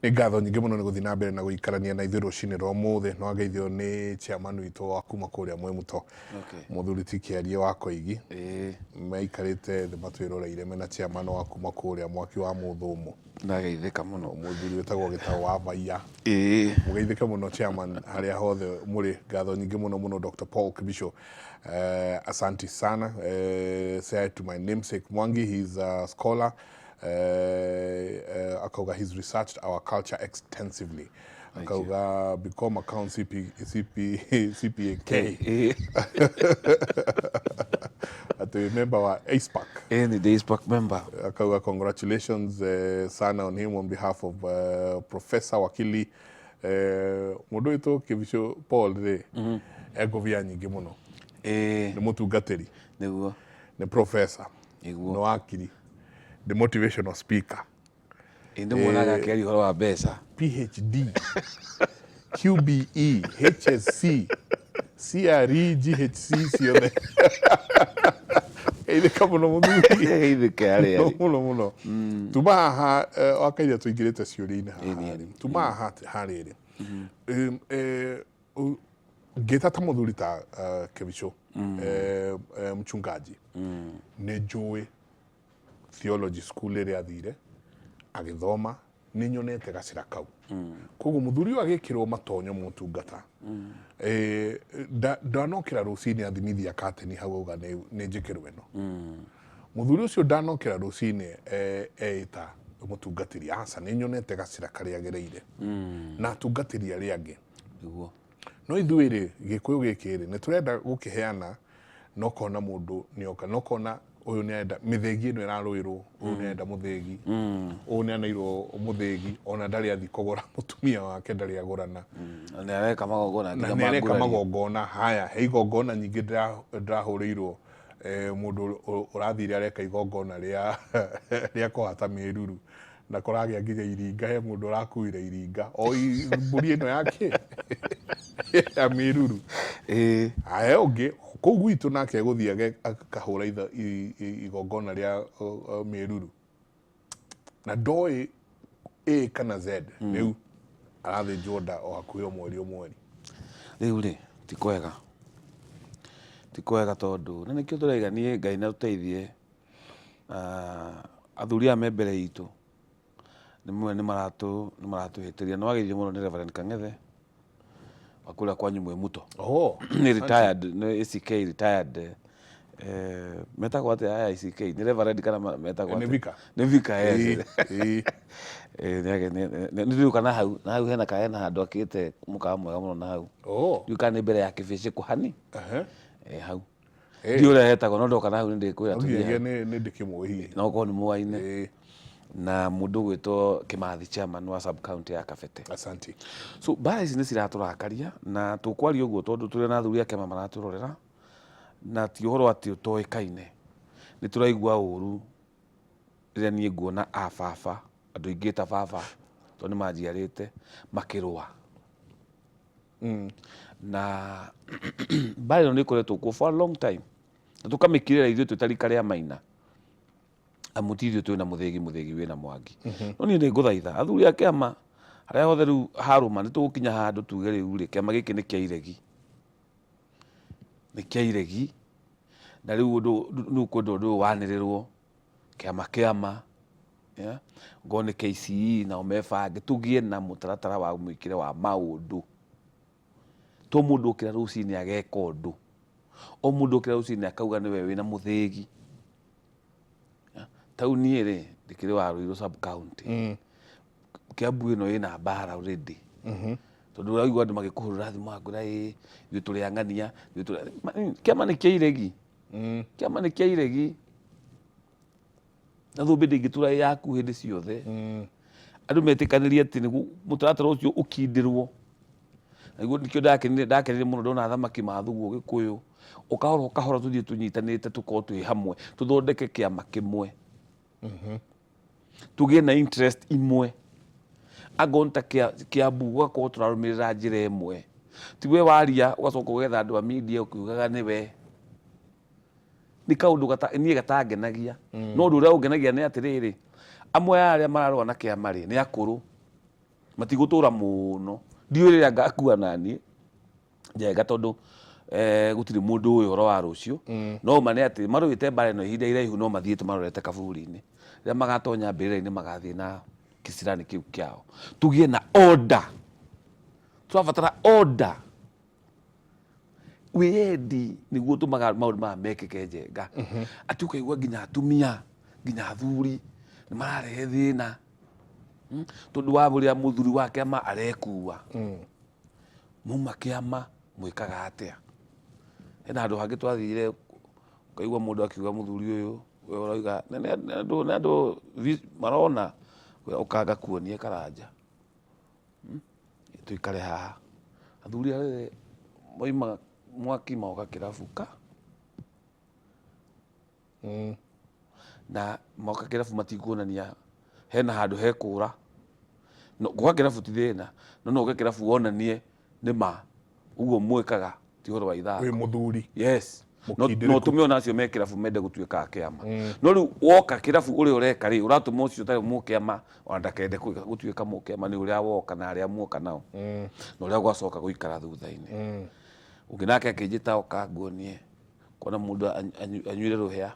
Nĩ ngatho nyingĩ mũno nĩ gũthiĩ na mbere na gũikarania na ithuĩ rũcinĩ rwa ũmũthĩ. No ageithio nĩ chairman witũ wa kuma kũrĩa Mwĩmuto, mũthuri ti Kĩarie wa Koigi. Maikarĩte thĩ matwĩroreire mena chairman wa kuma kũrĩa mwaki wa Mũthũmũ. Ndageithĩka mũno. Mũthuri wĩtagwo Gĩtaũ wa Baiya. Mũgeithĩke mũno chairman harĩa hothe mũrĩ. Ngatho nyingĩ mũno mũno Dr. Paul Kibicho. Asanti sana. Say hi to my namesake Mwangi, he's a scholar. Akauga he's researched our culture extensively. Akauga become account CP, CP, CPAK. Atĩ member wa ACEPAC. Ĩĩ, nĩ ACEPAC member. Akauga congratulations sana on him on behalf of Professor Wakili. Mũndũ witũ Kibicho Paul rĩ, e ngũbia nyingĩ mũno. Nĩ mũtungatĩri. Nĩ professor. Nĩ wakiri. Nĩ motivational speaker. Ĩĩ, ndĩmuonaga akĩaria ũhoro wa mbeca. PhD, QBE, HSC, CRE, GHC ciothe. Geithĩka mũno mũthuri. Geithĩke harĩa arĩ. Mũno mũno. Tuma haha wakaire tũingĩrĩte ciũria-inĩ haha rĩ. Tuma haha harĩrĩ. Ngĩta ta mũthuri ta Kĩbicũ, mchungaji, nĩ njũĩ theology school ĩrĩa athire agĩthoma, nĩ nyonete gacĩra kau. Koguo mũthuri ũyũ agĩkĩrwo matonyo motungata, ndanokĩra rũcinĩ athimithia kateni hau auga nĩ njĩkĩrwo ĩno. Mũthuri ũcio ndanokĩra rũcinĩ eĩta mũtungatĩri, aca, nĩ nyonete gacĩra karĩa agereire na atungatĩri arĩa angĩ. No ithuĩ rĩ, gĩkũyũ gĩkĩ rĩ, nĩ tũrenda gũkĩheana, na ũkona mũndũ nĩ oka, na ũkona ũyũ nĩ arenda mĩthĩgi ĩno ĩrarũĩrwo, ũyũ nĩ arenda mũthĩgi, ũyũ nĩ anairwo mũthĩgi, ona ndarĩ athi kũgũra, mũtumia wake ndarĩ agũrana. Na nĩ areka magongona na nginya nĩ ma areka ngurario. Magongona haya, he igongona nyingĩ ndĩrahũrĩirwo, mũndũ ũrathire areka igongona rĩa kũhata mĩruru na kũragĩa nginya iringa, he mũndũ ũrakuire iringa o mbũri ĩno yake ya mĩruru. Aya ũngĩ kũu gwitũ nake egũthiĩ akahũra igongona rĩa mĩruru na ndoĩ A kana Z, rĩu arathĩnjwo nda o hakuhĩ o mweri o mweri. Rĩu rĩ, ti kwega, ti kwega, tondũ na nĩkĩo tũraiga niĩ Ngai na tũteithie. Athuri aya me mbere itũ nĩ nĩ maratũhĩtĩria. Nĩ wageithio mũno nĩ Reverend Kang'ethe wa kũrĩa kwanyu Mwĩmuto. Nĩ retired, nĩ ACK retired. Metagwo atĩa aya ACK? Nĩ reverend kana metagwo Nĩ atĩa? Vicar. Nĩ vicar, yes. Ĩĩ. Nĩ kana hau na hau hena handũ akĩte mũkawa mwega mũno na hau. Ndiũĩ kana nĩ mbere ya kĩbĩcĩ kũhani. Hau. Ndiũĩ ũrĩa hetagwo, no ndoka na hau nĩ ndĩkwĩra No tũthiĩ nginyagia hau. Nĩ ndĩkĩmũĩ hihi. No ũkorwo nĩ mũaine na mũndũ ũgwĩtwo Kĩmathi, chairman wa sub county ya Kabete. Asante. So mbara ici nĩ ciratũrakaria na tũkwaria ũguo tondũ tũrĩ na athuri a kĩama maratũrorera, na ti ũhoro atĩ ũtoĩkaine. Nĩ tũraigua ũru rĩrĩa niĩ nguona a baba, andũ aingĩ ta baba, tondũ nĩ manjiarĩte, makĩrũa. Na mbara ĩno nĩ ĩkoretwo kuo for a long time na tũkamĩkirĩra ithuĩ twĩ ta rika rĩa Maina, amu ti ithuĩ twĩna mũthĩgi, mũthĩgi wĩna Mwangi. No niĩ nĩ ngũthaitha athuri a kĩama harĩa hothe rĩu harũma, nĩ tũgũkinya handũ tuge rĩu rĩ, kĩama gĩkĩ nĩ kĩa iregi, nĩ kĩa iregi, na rĩu ũndũ nĩ ũkwenda ũndũ ũyũ wanĩrĩrwo kĩama kĩama, yeah? Ngorwo nĩ KCE nao mebange, tũgĩe na mũtaratara wa mwĩkĩre wa maũndũ. To mũndũ okĩra rũcinĩ ageka ũndũ, o mũndũ okĩra rũcinĩ akauga nĩwe wĩna mũthĩgi. Tau niĩ rĩ, ndĩkĩrĩ wa Ruiru sub county. Kiambu ĩno ĩna mbara already, tondũ ũraigua andũ magĩkũhũrĩra thimũ magakwĩra, ĩ ithuĩ tũrĩ ang'ania, ithuĩ tũrĩ kĩama nĩ kĩa iregi, kĩama nĩ kĩa iregi, na thũmbĩ ndĩngĩtũra ĩ yaku hĩndĩ ciothe. Andũ metĩkanĩrie atĩ nĩguo mũtaratara ũcio ũkindĩrwo. Na nĩguo nĩkĩo ndakenire mũno ndona athamaki mathugwo Gĩkũyũ, o kahora o kahora tũthiĩ tũnyitanĩte, tũkorwo twĩ hamwe, tũthondeke kĩama kĩmwe, tũgĩe na interest imwe. Angorwo nĩ ta Kĩambu, gũgakorwo tũrarũmĩrĩra njĩra ĩmwe, ti we waria ũgacoka ũgetha andũ a media ũkiugaga nĩwe. Nĩ kaũndũ niĩ gatangenagia. No ũndũ ũrĩa ũngenagia nĩ atĩrĩrĩ, amwe a arĩa mararũa na kĩama rĩ, nĩ akũrũ. Matigũtũra mũno. Ndiũĩ rĩrĩa ngakua naniĩ njega tondũ gũtirĩ mũndũ ũĩ ũhoro wa rũciũ. No ma nĩ atĩ marũĩte mbara ĩno ihinda iraihu no mathiĩte marorete kaburi-inĩ. Rĩrĩa magatonya mbĩrĩra-inĩ magathiĩ na kĩcirani kĩu kĩao. Tũgĩe na order. Tũrabatara order. Wĩyendi nĩguo ũtũmaga maũndũ maya mekĩke Njenga. Atĩ ũkaigua nginya atumia, nginya athuri nĩ mararehe thĩna. Tondũ wa ũrĩa mũthuri wa kĩama arekua. Muma kĩama mwĩkaga atĩa? Hena handũ hangĩ twathire ũkaigua mũndũ akiuga mũthuri ũyũ we ũrauga na nĩ andũ marona ũkanga kuonie karanja. Tũikare haha. Athuri arĩa moima mwaki moka kĩrabu ka na moka kĩrabu matikuonania hena handũ hekũra. No, gũka kĩrabu ti thĩna, no no ũke kĩrabu wonanie nĩ ma ũguo mwĩkaga ti ũhoro wa ithako. Wĩ mũthuri. Yes. No Mũkindĩrĩku. no ũtũme ona acio me kĩrabu mende gũtuĩka a kĩama. No rĩu woka kĩrabu ũrĩa ũreka rĩ, ũratũma ũcio ũtarĩ mũkĩama ona ndakende gũtuĩka mũkĩama nĩ ũrĩa woka na arĩa muoka nao. Na ũrĩa gwacoka gũikara thutha-inĩ. Ũngĩ nake akĩnjĩta oka nguonie kuona mũndũ anyuire rũhĩa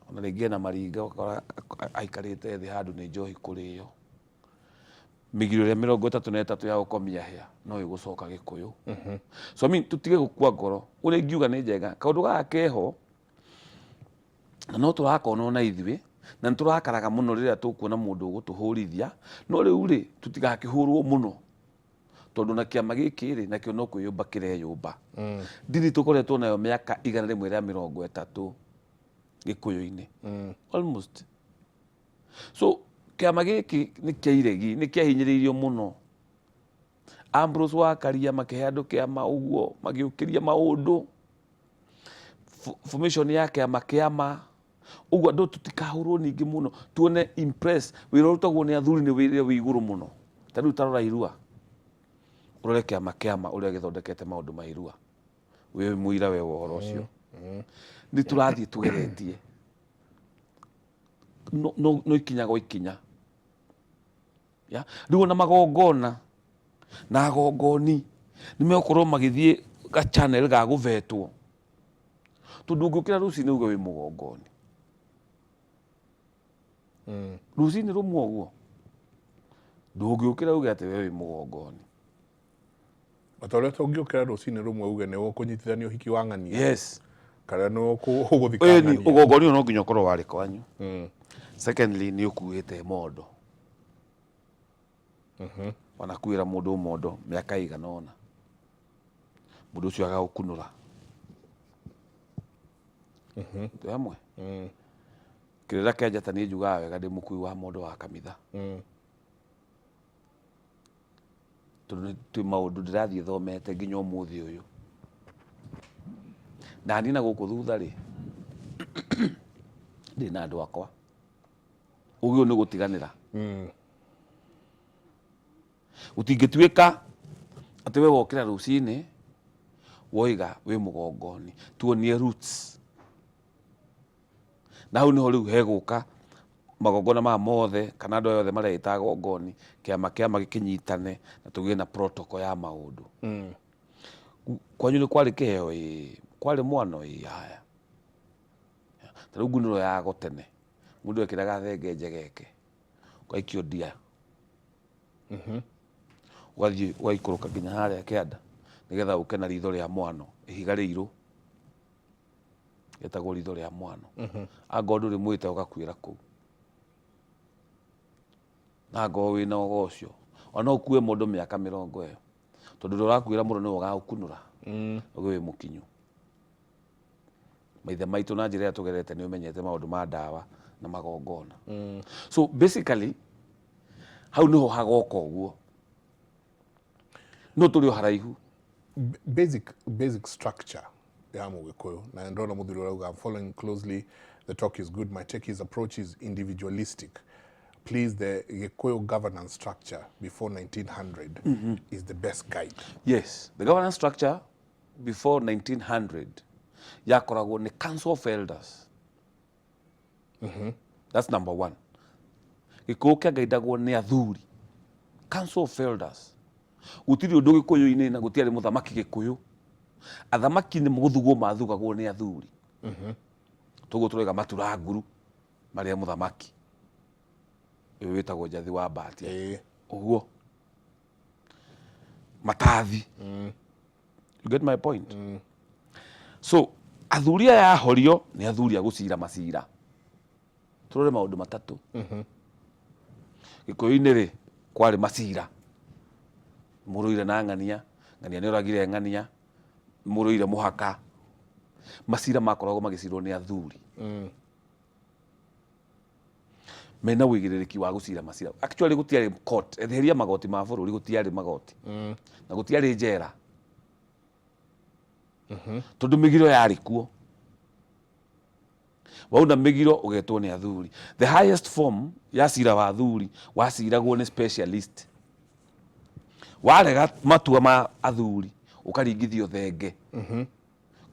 ona rĩngĩ ena maringa ũgakora aikarĩte thĩ handũ nĩ njohi kũrĩo. Mĩgiro ĩrĩa 33 ya gũkomia hĩa no ĩgũcoka Gĩkũyũ. So I mean, tũtige gũkua ngoro. Ũrĩa ingiuga nĩ njega kaũndũ gaka keho na no tũrakona ona ithuĩ na nĩ tũrakaraga mũno rĩrĩa tũkuona mũndũ ũgũtũhũrithia, no rĩu rĩ tũtigakĩhũrwo mũno tondũ na kĩama gĩkĩ rĩ nakĩo no kwĩyũmba kĩreyũmba. Ndini tũkoretwo nayo mĩaka 130 Gĩkũyũ-inĩ. Almost. So kĩama gĩkĩ nĩ kĩa iregi, nĩ kĩahinyĩrĩirio mũno. Ambrose wa Karia makĩhe andũ kĩama ũguo, magĩũkĩria maũndũ. Formation ya kĩama kĩama. Ũguo andũ tũtikahũrwo ningĩ mũno, tuone impress, wĩra ũrutagwo nĩ athuri nĩ wĩra wĩ igũrũ mũno. Ta rĩu ta rora irua, ũrore kĩama kĩama ũrĩa gĩthondekete maũndũ ma irua. Wĩ mũira we wa ũhoro ũcio. Nĩ tũrathiĩ tũgeretie. No, no, no ikinya gwa ikinya. Ya? Rĩu ona magongona na agongoni nĩ megũkorwo magĩthiĩ ga channel ga gũvetwo. Tondũ ũngĩũkĩra rũcinĩ uge wĩ mũgongoni. Rũcinĩ rũmwe ũguo ndũngĩũkĩra uge atĩ we wĩ mũgongoni. O ta ũrĩa tũngĩũkĩra rũcinĩ rũmwe uge nĩ ũkũnyitithania ũhiki wa ng'ania. Yes. Kana nĩ ũgũthika Ĩni ng'ania. ũgongoni ũyũ no nginya ũkorwo warĩ kwanyu. Secondly nĩ ũkuĩte mondo. Wanakuĩra mũndũ mondo mĩaka ĩigana ũna. Mũndũ ũcio agagũkunũra. Twĩ hamwe? Kĩrĩra kĩa njata niĩ njugaga wega ndĩ mũkui wa mondo wa kanitha. Tondũ nĩ twĩ maũndũ ndĩrathiĩ thomete nginya ũmũthĩ ũyũ. Na niĩ na gũkũ thutha rĩ, ndĩ na andũ akwa. Ũgĩ ũyũ nĩ gũtiganĩra. Gũtingĩtuĩka atĩ we wokĩra rũcinĩ woiga wĩ mũgongoni. Tuonie roots. Na hau nĩho rĩu hegũka magongona maya mothe kana andũ aya othe mareĩta agongoni, kĩama kĩama gĩkĩnyitane na tũgĩe na protocol ya maũndũ. Kwanyu nĩ kwarĩ kĩheo? Ĩĩ. Kwarĩ mwano? Ĩĩ. Haya. Ta rĩu ngunĩro yago tene mũndũ ekĩraga thenge njegeke ũgaikio ndia ũgathiĩ ũgaikũrũka nginya harĩa kĩanda nĩgetha ũke na ritho rĩa mwano, ihiga rĩirũ rĩtagwo ritho rĩa mwano. Angorwo ndũrĩ mwĩte ũgakuĩra kũu. Na angorwo wĩna ũgo ũcio, ona no ũkue mũndũ mĩaka mĩrongo ĩyo, tondũ ũrĩa ũrakuĩra mũno nĩwe ũgagũkunũra, ũge wĩ mũkinyu. Maithe maitũ na njĩra ĩrĩa tũgerete nĩ ũmenyete maũndũ ma ndawa na magongona. So basically hau nĩho hagoka ũguo. No tũrĩ o haraihu. Basic structure ya Mũgĩkũyũ na ndona mũthuri ũrauga, I'm following closely, the talk is good, my take, his approach is individualistic. Please, the Gĩkũyũ governance structure before 1900 is the best guide. Yes, the governance structure before 1900 yakoragwo nĩ Council of Elders. That's number one. Gĩkũyũ kĩangaindagwo nĩ athuri. Council of Elders. Gũtirĩ ũndũ Gĩkũyũ-inĩ na gũtiarĩ mũthamaki Gĩkũyũ. Athamaki nĩ gũthugwo mathugagwo nĩ athuri. Toguo tũroiga maturanguru marĩa mũthamaki ũyũ wĩtagwo Njathi wa Mbatia. Ũguo matathi. You get my point? So athuri aya ahorio nĩ athuri a gũcira macira. Tũrore maũndũ matatũ. Gĩkũyũ-inĩ rĩ, kwarĩ macira. Mũrũire na ng'ania, ng'ania nĩ oragire ng'ania, mũrũire mũhaka. Macira makoragwo magĩcirwo nĩ athuri. Mena ũigĩrĩrĩki wa gũcira macira. Actually gũtiarĩ court, eheria magoti ma bũrũri gũtiarĩ magoti. Na gũtiarĩ njera. Tondũ mĩgiro yarĩ kuo. Wauna mĩgiro ũgetwo nĩ athuri. The highest form ya cira wa athuri waciragwo nĩ specialist. Warega matua ma athuri ũkaringithio thenge.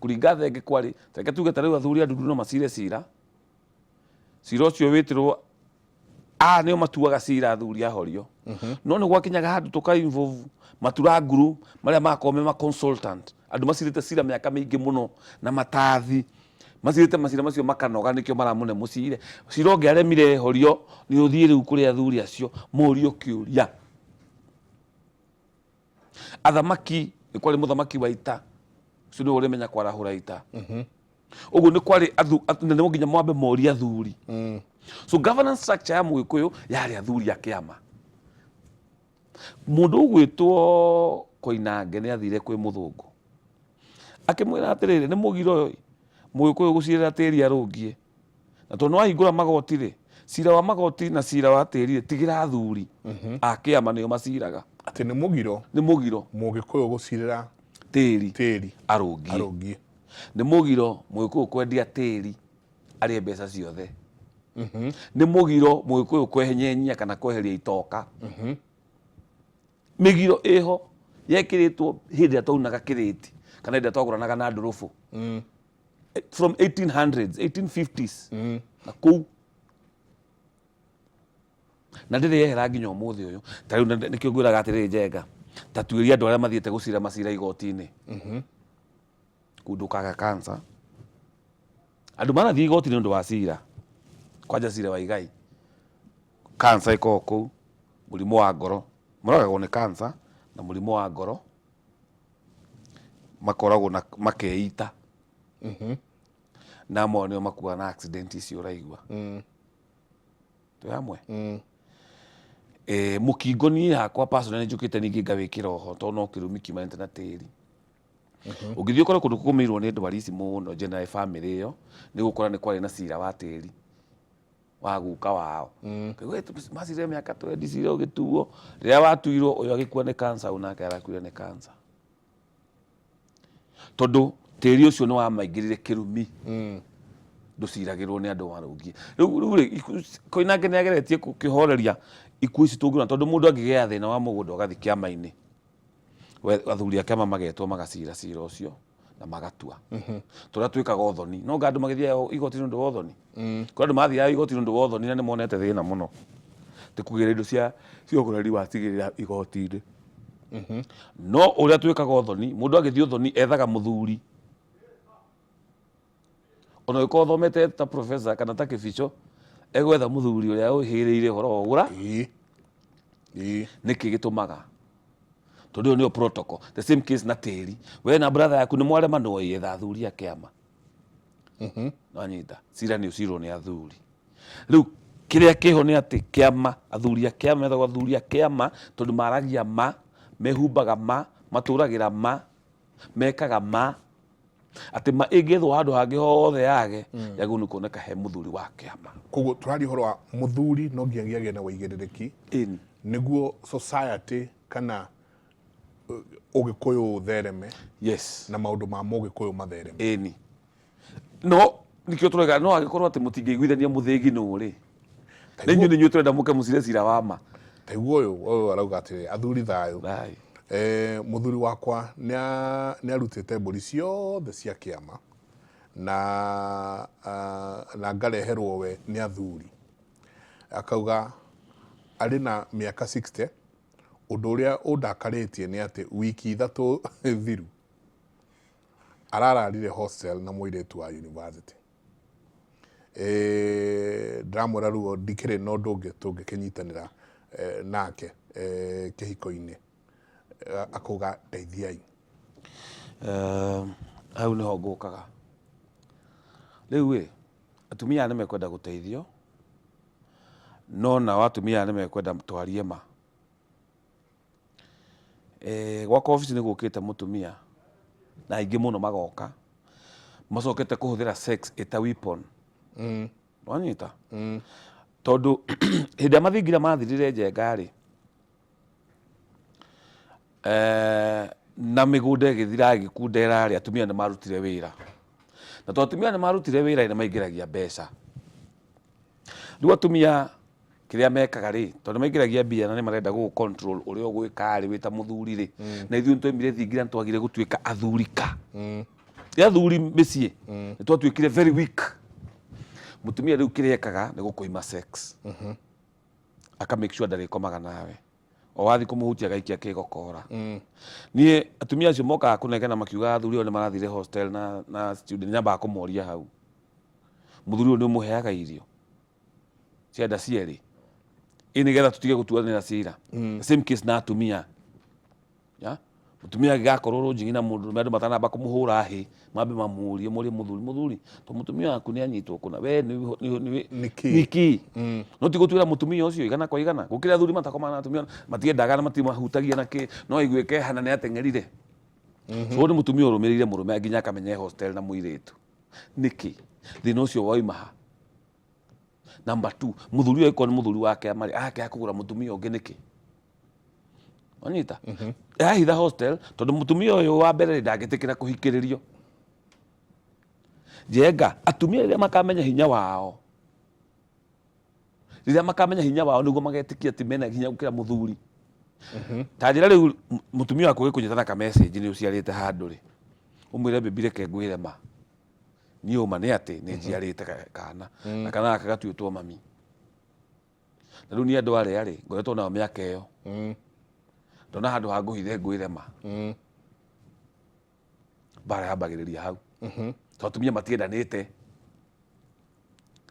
Kũringa thenge kwarĩ, reke tuge ta rĩu athuri a ndundu no macire cira, cira ũcio wĩtĩrwo a nĩo matuaga cira athuri ahorio. No nĩ gwakinyaga handũ tũka involve matura nguru marĩa makoragwo me ma consultant, andũ macirĩte cira mĩaka mĩingĩ mũno na matathi macirĩte macira macio makanoga nĩkĩo maramũne mũcire. Cira ũngĩaremire horio nĩ ũthiĩ rĩu kũrĩ athuri acio morio kĩũria. Athamaki nĩ kwarĩ mũthamaki wa ita, ũcio nĩwe ũrĩmenya kwarahũra ita. Ũguo nĩ kwarĩ na no nginya mwambe morie athuri. So governance structure ya Mũgĩkũyũ yarĩ athuri a kĩama. Mũndũ ũgwĩtwo Koinange nĩ athire kwĩ mũthũngũ akĩmwĩra atĩrĩrĩ, nĩ mũgiro Mũgĩkũyũ gũcirĩra tĩri arũngie, na tondũ nĩwahingũra magoti rĩ, cira wa magoti na cira wa tĩri rĩ, tigĩra athuri a kĩama nĩo maciraga. Atĩ nĩ mũgiro Nĩ mũgiro Mũgĩkũyũ gũcirĩra tĩri tĩri arũngie. Arũngie. Nĩ mũgiro Mũgĩkũyũ kwendia tĩri arĩe mbeca ciothe. Nĩ mũgiro Mũgĩkũyũ kwehenyenyia kana kweheria itoka. Mĩgiro ĩho yekĩrĩtwo hĩndĩ ĩrĩa twaunaga kĩrĩti kana hĩndĩ ĩrĩa twagũranaga na ndũrũbũ. From 1800s, 1850s na kũu na ndĩrĩ yehera nginya ũmũthĩ ũyũ. Ta rĩu nĩkĩo ngwĩraga atĩrĩrĩ Njenga, ta tuĩria andũ arĩa mathiĩte gũcira macira igoti-inĩ kũu ndũkaga cancer. Andũ marathiĩ igoti-inĩ nĩ ũndũ wa cira, kwanja cira wa igai, cancer ĩkoragwo kũu, mũrimũ wa ngoro, moragagwo nĩ cancer na mũrimũ wa ngoro, makoragwo na makeita. Na amwe ao nĩo makuaga na accident icio ũraigua. Twĩ hamwe? Mũkingo niĩ hakwa personally njũkĩte ningĩ ngawĩkĩra oho tondũ no kĩrumi kiumanĩte na tĩri. Ũngĩthiĩ ũkore kũndũ kũgũmĩirwo nĩ ndwari ici mũno general family ĩyo, nĩ ũgũkora nĩ kwarĩ na cira wa tĩri wa guka wao. Ũkaigua macirire mĩaka twendi cira ũgĩtuo, rĩrĩa watuirwo ũyũ agĩkua nĩ cancer, ũyũ nake arakuire nĩ cancer. Tondũ tĩri ũcio nĩ wamaingĩrire kĩrumi. Ndũciragĩrwo nĩ andũ marũngiĩ. Rĩu rĩ, Koinange nĩ ageretie gũkĩhoreria ikuũ ici tũngĩona tondũ mũndũ angĩgĩa thĩna wa mũgũnda ũgathiĩ kĩama-inĩ, athuri a kĩama magetwo magacira cira ũcio na magatua. Tũrĩa twĩkaga ũthoni, no anga andũ magĩthiaga igoti-inĩ nĩ ũndũ wa ũthoni? Kũrĩ andũ mathiaga igoti-inĩ nĩ ũndũ wa ũthoni na nĩ monete thĩna mũno. Ti kũgĩra indo cia ũgũrani wa cigĩrĩra igoti-inĩ. No ũrĩa twĩkaga ũthoni, mũndũ agĩthiĩ ũthoni ethaga mũthuri. Ona ũngĩkorwo ũthomete ta professor kana ta kĩbico, egwetha mũthuri ũrĩa ũhĩgĩrĩire ũhoro wa ũgũra. Nĩkĩ gĩtũmaga? Tondũ ĩyo nĩyo protocol. The same case na tĩri. We na brother yaku nĩ mwaremanwo ĩ, etha athuri a kĩama. Nĩwanyita? Cira nĩ ũcirwo nĩ athuri. Rĩu kĩrĩa kĩho nĩ atĩ kĩama, athuri a kĩama metagwo athuri a kĩama tondũ maragia ma, mehumbaga ma, matũragĩra ma, mekaga ma. Atĩ ma ĩngĩethwo handũ hangĩ hothe yage, yagĩrĩirwo nĩ kuoneka he mũthuri wa kĩama. Koguo tũraria ũhoro wa mũthuri no nginyagia agĩe na ũigĩrĩrĩki nĩguo society kana ũgĩkũyũ ũthereme. Yes. Na maũndũ ma mũgĩkũyũ mathereme. Ĩni. No nikio tũrauga no angĩkorwo atĩ mũtingĩiguithania mũthĩgi nũ rĩ, na inyuĩ nĩ inyuĩ tũrenda mũke mũcire cira wa ma. Taigua ũyũ ũyũ arauga atĩrĩ, athuri thayũ. Thayũ. Mũthuri wakwa nĩ arutĩte mbũri ciothe cia kĩama na na ngareherwo we nĩ athuri. Akauga arĩ na mĩaka 60. Ũndũ ũrĩa ũndakarĩtie nĩ atĩ wiki 3 thiru arararire hostel na mũirĩtu wa university. Ndĩramwĩra ruo ndikĩrĩ na ũndũ ũngĩ tũngĩkĩnyitanĩra nake kĩhiko-inĩ. Akauga ndeithiai. Hau nĩho ngũkaga. Rĩu ĩ, atumia aya nĩ mekwenda gũteithio, no nao atumia aya nĩ mekwenda twarie ma. Gwakwa obici nĩ gũkĩte mũtumia na aingĩ mũno magoka macokete kũhũthĩra sex ĩta weapon. Wanyita? Tondũ hĩndĩ ĩrĩa mathingira mathirire Njenga rĩ, na mĩgũnda ĩgĩthira ĩgĩkundera rĩ, atumia nĩ marutire wĩra. Na to atumia nĩ marutire wĩra nĩ maingĩragia mbeca. Rĩu atumia kĩrĩa mekaga rĩ, tondũ maingĩragia mbia na nĩ marenda gũgũ control ũrĩa ũgwĩka rĩ wĩ ta mũthuri rĩ, na ithuĩ nĩ twaimire thingira nĩ twagire gũtuĩka athuri ka. Ti athuri mĩciĩ, nĩ twatuĩkire very weak. Mũtumia rĩu kĩrĩa ekaga nĩ gũkũima sex. Aka make sure ndarĩkomaga nawe. O wathiĩ kũmũhutia agaikia kĩgokora. Niĩ atumia acio mokaga kũnegena makiugaga athuri ao nĩ marathire hostel na student, nyambaga kũmoria hau. Mũthuri ũyũ nĩ ũmũheaga irio cienda cierĩ, ĩ nĩgetha tũtige gũtuanĩra cira. Same case na atumia. Ya? Mũtumia angĩgakorwo rũnjingi na mũndũ andũ matanamba kũmũhũra hĩ, mambe mamũrie, mũrie mũthuri, mũthuri, to mũtumia waku nĩ anyitwo kũna, we Nĩkĩ? nĩkĩ? No ti gũtuĩra mũtumia ũcio igana kwa igana. Gũkĩrĩ athuri matakomaga na atumia, matiendaga na matimahutagia na kĩ, no aiguĩke hana nĩ ateng'erire. So nĩ mũtumia ũrũmĩrĩire mũrũme nginya akamenya e hostel na mũirĩtu. Nĩkĩ? Thĩna ũcio wauma ha? Number 2, mũthuri ũyũ angĩkorwo nĩ mũthuri wa kĩama rĩ, arakĩaga kũgũra mũtumia ũngĩ nĩkĩ? Wanyita? Arahitha hostel tondũ mũtumia ũyũ wa mbere rĩ ndangĩtĩkĩra kũhikĩrĩrio. Njenga, atumia rĩrĩa makamenya hinya wao, rĩrĩa makamenya hinya wao nĩguo magetĩkia atĩ mena hinya gũkĩra mũthuri. Ta njĩra rĩu mũtumia waku agĩkũnyita na ka message nĩ ũciarĩte handũ rĩ, ũmwĩre baby reke ngwĩre ma. Niĩ ũma nĩ atĩ nĩ njiarĩte kana, na kana gaka gatuĩtwo mami. Na rĩu niĩ andũ arĩa rĩ, ngoretwo nao mĩaka ĩyo. Ndona handũ ha ngũhithe ngwĩre ma. Mbara yambagĩrĩria hau. Tondũ atumia matiendanĩte.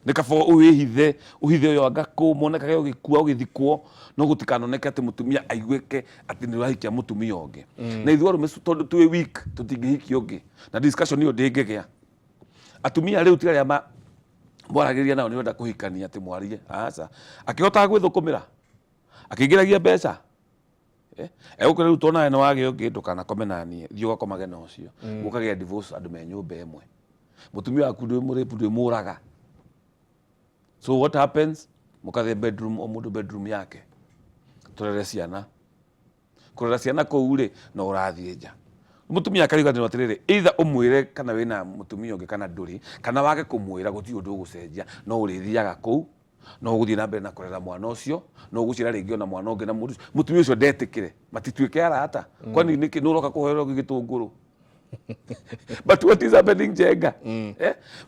Nĩ kaba wĩhithe, ũhithe ũyũ anga kũ, monekage ũgĩkua ũgĩthikwo, no gũtikanoneke atĩ mũtumia aiguĩke atĩ nĩ ũrahikia mũtumia ũngĩ. Na ithuĩ arũme tondũ twĩ weak, tũtingĩhikia ũngĩ. Na discussion ĩyo ndĩngĩgĩa. Atumia rĩu ti arĩa mwaragĩria nao nĩ ũrenda kũhikania atĩ mwarie. Aca. Akĩhotaga gwĩthũkũmĩra, akĩingĩragia mbeca. Egũkwĩra rĩu tondũ nawe nĩ wagĩa ũngĩ ndũkanakome na niĩ, thiĩ ũgakomage na ũcio. Gũkagĩa divorce andũ me nyũmba ĩmwe. Mũtumia waku ndwĩ mũrĩpu, ndwĩ mũraga. So what happens? Mũkathiĩ bedroom, o mũndũ bedroom yake. Tũrere ciana. Kũrera ciana kũu rĩ, no ũrathiĩ nja. Mũtumia akariganĩrwo atĩrĩrĩ, either ũmwĩre kana wĩna mũtumia ũngĩ kana ndũrĩ, kana wage kũmwĩra gũtirĩ ũndũ ũgũcenjia, no ũrĩthiaga kũu, no ũgũthiĩ na mbere na kũrera mwana ũcio, no ũgũciara rĩngĩ ona mwana ũngĩ na mũndũ ũcio. Mũtumia ũcio ndetĩkĩre, matituĩke arata. Kwani nĩkĩ nĩ ũroka kũhoera ũngĩ gĩtũngũrũ? But what is happening Njenga?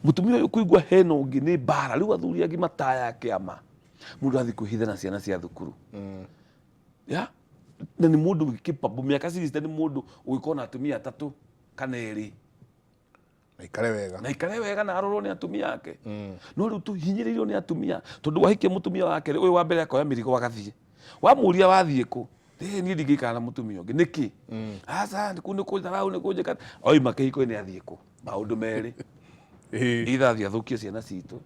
Mũtumia ũyũ kũigua hena ũngĩ nĩ mbara. Rĩu athuri angĩ mataya kĩama. Mũndũ athiĩ kwĩhitha na ciana cia thukuru. Ya? Na nĩ mũndũ wĩ capable, mĩaka 60 nĩ mũndũ ũgĩkorwo na atumia atatũ kana erĩ. Na ikare wega. Na ikare wega na arorwo nĩ atumia ake. No rĩu tũhinyĩrĩirio nĩ atumia tondũ wahikia mũtumia wa kerĩ, ũyũ wa mbere akoya mĩrigo agathiĩ. Wamũria wathiĩ kũ? Ĩĩ niĩ ndingĩikara na mũtumia ũngĩ. Nĩkĩ? Aca, kũu nĩ kũnjaraũ, nĩ kũnjĩka. Oima kĩhiko-inĩ athiĩ kũ? Maũndũ merĩ. Either athiĩ athũkie ciana citũ.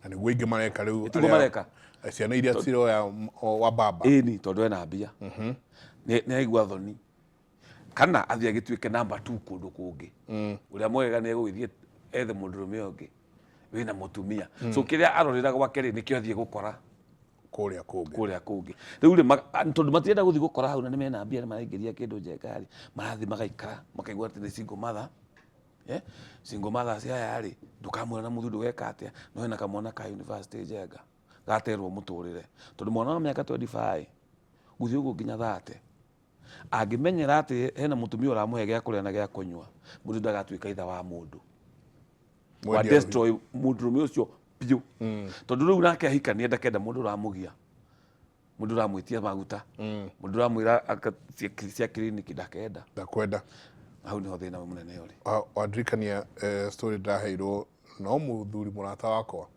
Na nĩguo aingĩ mareka rĩu. Tiguo mareka. Ciana iria ciroya wa baba. Ĩni, tondũ ena mbia. Nĩ aigua thoni. Kana athiĩ agĩtuĩke number 2 kũndũ kũngĩ. Ũrĩa mwega nĩ egũgĩthiĩ ethe mũndũrũme ũngĩ wĩna mũtumia. So kĩrĩa arorera gwake rĩ, nĩkĩo athiĩ gũkora kũrĩa kũngĩ. Kũrĩa kũngĩ. Rĩu rĩ, tondũ matirenda gũthiĩ gũkora hau na nĩ mena mbia, nĩ maraingĩria kĩndũ Njenga rĩ, marathiĩ magaikara, makaigua atĩ nĩ single mother. Single mothers aya rĩ, ndũkamwĩra na mũthuri ndũgeka atĩa, no hena kamwana ka university Njenga, gaterwo mũtũrĩre. Tondũ mwana wa mĩaka 25, gũthiĩ ũguo nginya 30, angĩmenyera atĩ hena mũtumia ũramũhe gĩa kũrĩa na gĩa kũnyua, mũndũ ndagatuĩka ithe wa mũndũ. Wa Mwendia destroy mũndũrũme ũcio biũ. Tondũ rĩu nake ahikania ndakenda mũndũ ũramũgia. Mundu uramwitia maguta, mundu uramwira cia kiriniki ndakenda. Ndakwenda. Hau niho thina munene uri. Wandirikania story ndĩraheirwo no mũthuri mũrata wakwa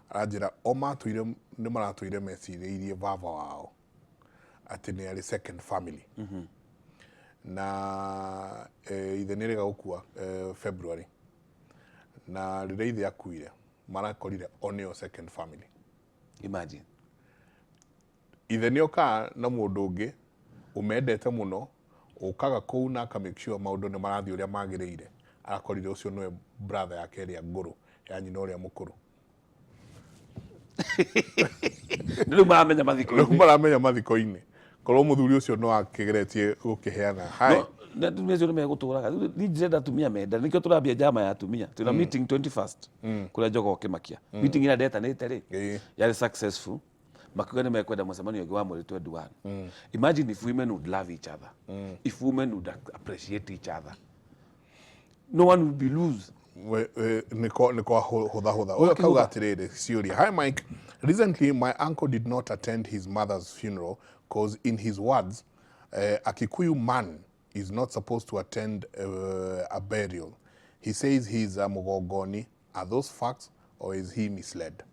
aranjĩra o matũire nĩ maratũire mecirĩirie baba wao atĩ nĩ arĩ second family. Na ithe nĩ rĩga gũkua February, na rĩrĩa ithe akuire marakorire o nĩo second family. Imagine. Ithe nĩ okaga na mũndũ ũngĩ ũmendete mũno, ũkaga kũu na aka make sure maũndũ nĩ marathiĩ ũrĩa magĩrĩire. Arakorire ũcio nĩwe brother yake ĩrĩa ngũrũ ya nyina ũrĩa mũkũrũ. Nĩ rĩu maramenya mathiko. Rĩu maramenya mathiko-inĩ korwo mũthuri ũcio no akĩgeretie gũkĩheana hai. No, na atumia acio nĩ megũtũraga. Niĩ ndĩrenda atumia menda, nĩkĩo tũrambia njama ya atumia. Twĩna meeting 21st kũrĩa Jogoo Kĩmakia. Meeting ĩrĩa ndetanĩte rĩ, yarĩ successful. Makiuga nĩ mekwenda mũcemanio ũngĩ wa mweri 21. Imagine if women would love each other, if women would appreciate each other, no one would be loose. Nĩ kwa hũtha hũtha ũyũ akauga atĩrĩrĩ, ciũria: "Hi Mike, recently my uncle did not attend his mother's funeral cause in his words, a Kikuyu man is not supposed to attend a burial. He says he is a Mugongoni. Are those facts or is he misled?"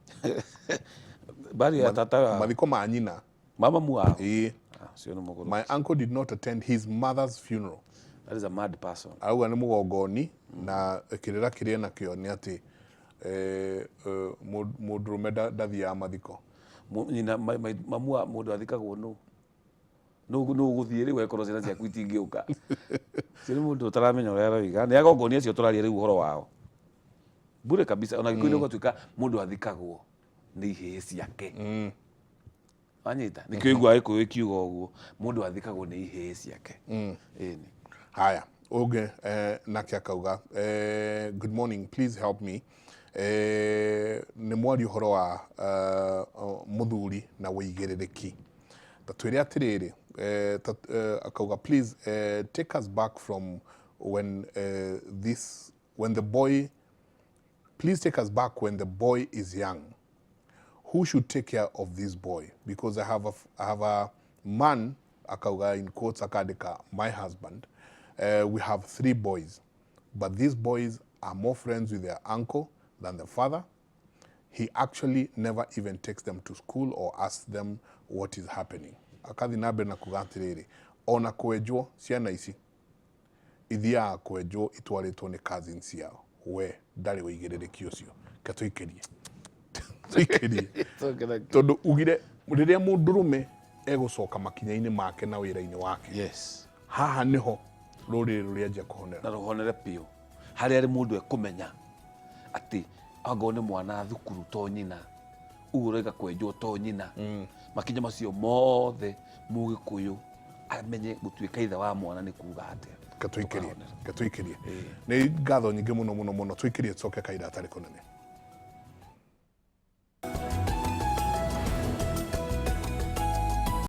Bari ya tata wa Mathiko ma nyina. Mama muwao. Ĩĩ. Ah, ũcio nĩ mũgũrũ. My uncle did not attend his mother's funeral. That is a mad person. Arauga nĩ mũgongoni na kĩrĩra kĩrĩa nakĩo nĩ atĩ mũndũrũme ndathiaga mathiko. Nyina mamu wa mũndũ athikagwo nũ nũ ũgũthiĩ rĩu angĩkorwo ciana ciaku itingĩũka? Ũcio nĩ mũndũ ũtaramenya ũrĩa aroiga. Nĩ agongoni acio tũraria rĩu ũhoro wao bure kabisa. Ona Gĩkũyũ gũgatuĩka mũndũ athikagwo nĩ ihĩĩ ciake. Wanyita? Nĩkĩo iguaga Gĩkũyũ ĩkiuga ũguo, mũndũ athikagwo nĩ ihĩĩ ciake. Ĩni. Haya, ũngĩ nake akauga, "Good morning, please help me." Nĩ mwaria ũhoro wa mũthuri na wĩigĩrĩrĩki, ta twĩre atĩrĩrĩ, akauga, "Please take us back from when this when the boy please take us back when the boy is young. Who should take care of this boy? Because I have a man," akauga in quotes, akandika, "my husband. We have three boys, but these boys are more friends with their uncle than the father. He actually never even takes them to school or asks them what is happening." Akathi na mbere na kuga atĩrĩrĩ, ona kwenjwo ciana ici ithiaga kwenjwo itwarĩtwo nĩ cousins ciao, we ndarĩ wĩigĩrĩrĩki ũcio. Ke tũikĩrie, tũikĩrie, tondũ ugire rĩrĩa mũndũrũme egũcoka makinya-inĩ make na wĩra-inĩ wake, haha nĩho rũrĩrĩ rũrĩanjia kũhonera. Na rũhonere biũ harĩa arĩ mũndũ ekũmenya atĩ angorwo nĩ mwana thukuru to nyina, ũguo ũroiga, kwenjwo to nyina, makinya macio mothe mũgĩkũyũ amenye gũtuĩka ithe wa mwana nĩ kuga atĩa. Ke tũikĩrie, ke tũikĩrie. Nĩ ngatho nyingĩ mũno mũno mũno. Tũikĩrie, tũcoke kahinda hatarĩ kũnene.